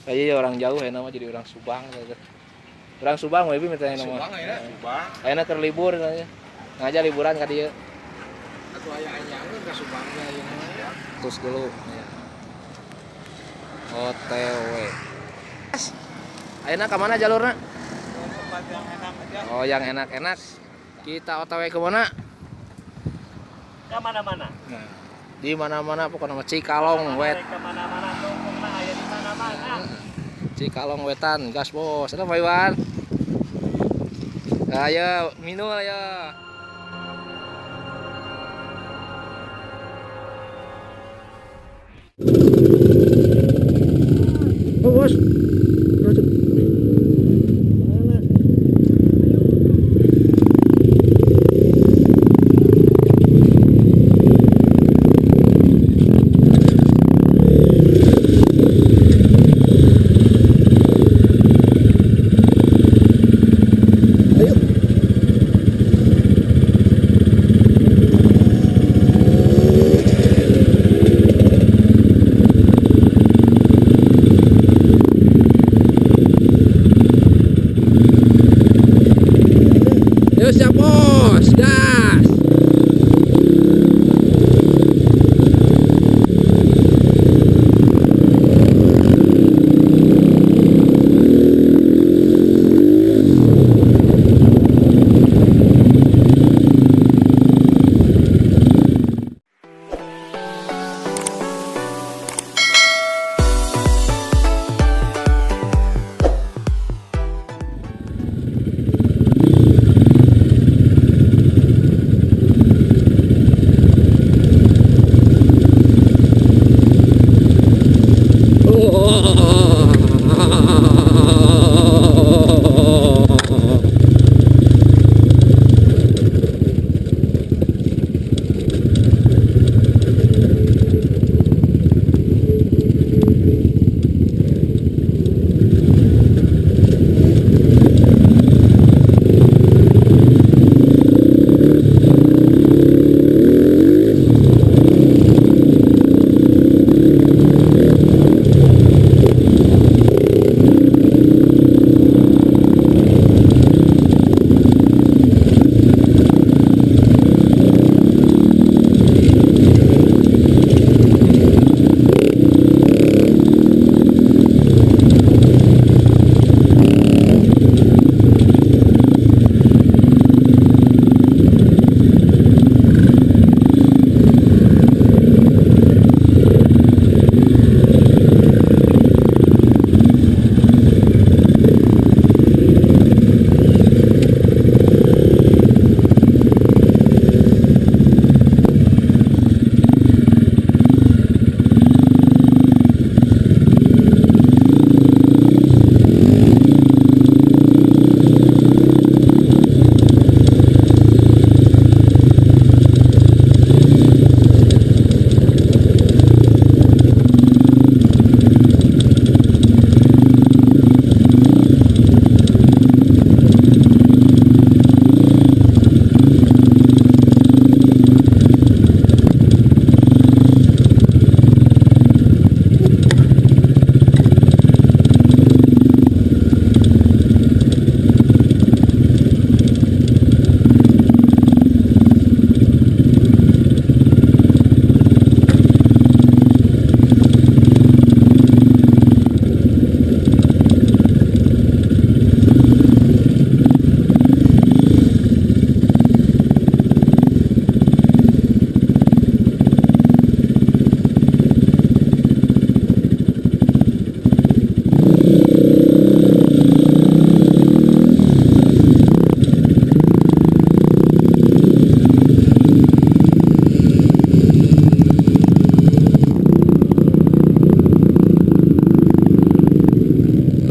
Kayaknya orang jauh ya nama jadi orang Subang gitu. Orang Subang we minta nama. Subang ayeuna. Subang. Ayeuna keur libur katanya. Ngaja liburan ka dieu. Atuh aya anjangeun ka Subang ge ayeuna. Terus dulu ya. OTW. Ayeuna ka mana jalurna? Tempat yang enak aja. Oh, yang enak-enak. Kita OTW ke mana? Ke mana-mana. Nah, di mana-mana pokoknya mah Cikalong wet. Ke mana-mana tuh, pokoknya aya di mana-mana. Cikalong wetan, gas bos. Ada Pak Iwan? Ayo, minum ayo. Oh, bos. Mana? Ayo. Ayo siap bos, gas.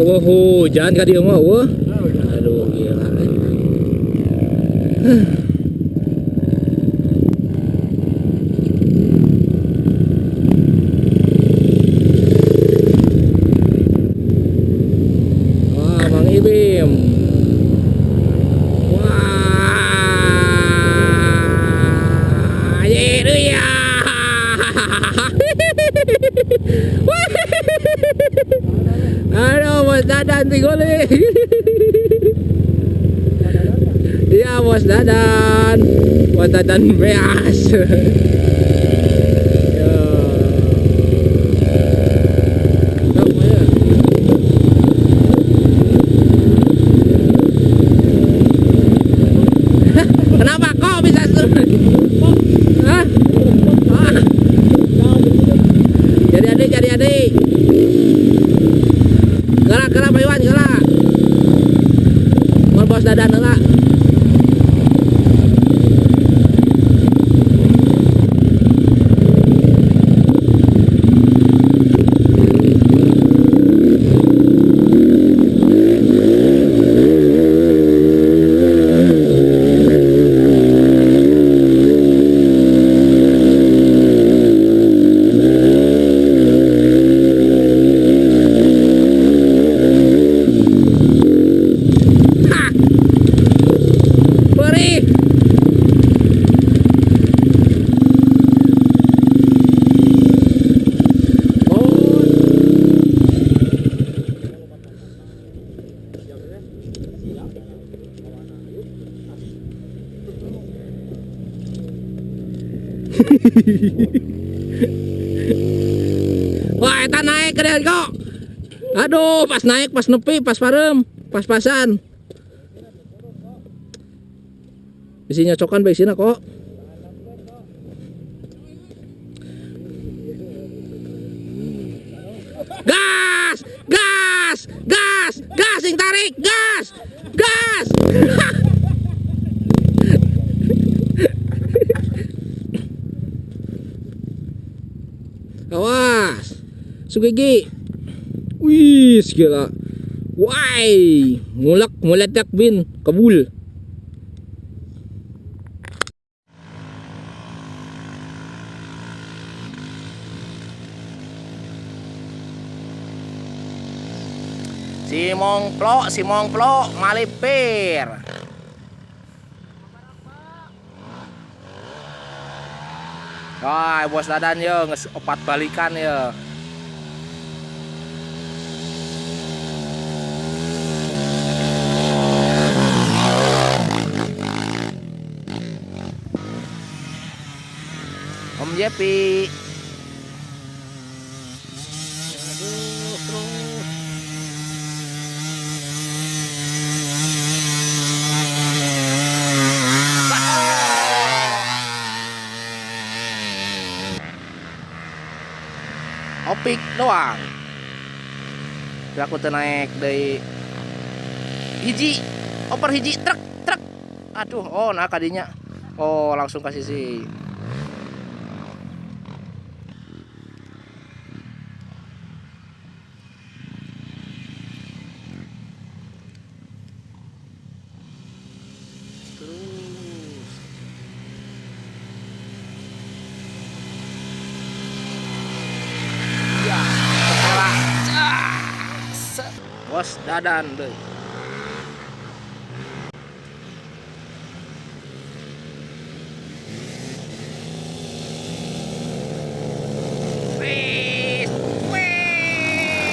Oh, hujan ka dieu mah eueuh. Aduh gila. Wah, Mang Ibim. Wah, ya. Bos Dadan tigole. Iya, Bos Dadan. Bos Dadan beas. Yo. Kenapa kok bisa? Hah? Ah. Jadi adik, jadi adik. Gerak, gerak, Pak Iwan, gerak. Mau Bos Dadan gerak. Wah, eta naik keren kok. Aduh, pas naik, pas nepi, pas parem, pas-pasan. Bisi nyocokan bae sina kok. Gas, gas, gas, gas sing tarik, gas, gas. Awas, Sugigi. Wih, gila. Wai, mulak meledak bin, kabul. Si Mongplo, malipir. Wah, Bos Dadan yo geus opat balikan yo. Om Jepi. Aduh, terus. Opik doang. Aku tuh naik dari hiji, oper hiji truk truk. Aduh, oh nah kadinya. Oh, langsung kasih sih. Terus. Ya, sekolah. Bos Dadan deh. Wis, wis.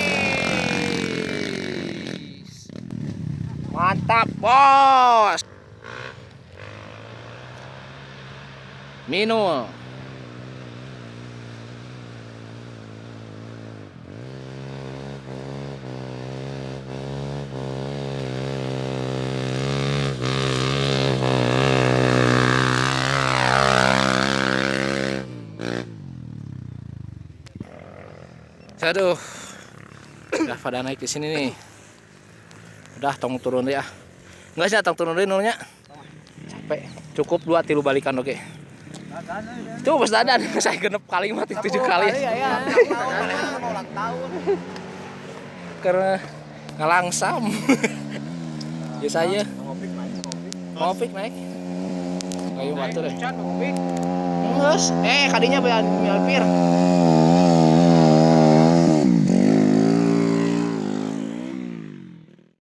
Mantap, bos. Minum. Aduh, udah pada naik di sini nih. Udah tong turun deh ah. Enggak sih, tong turun deh nurnya. Capek. Cukup 2 tilu balikan oke. Tuh Bos Dadan, saya genep kali mati 7 kali. Karena ngelangsam. Ya saya. Ngopik naik. Kayu batu deh. Nges, kadinya bean melpir.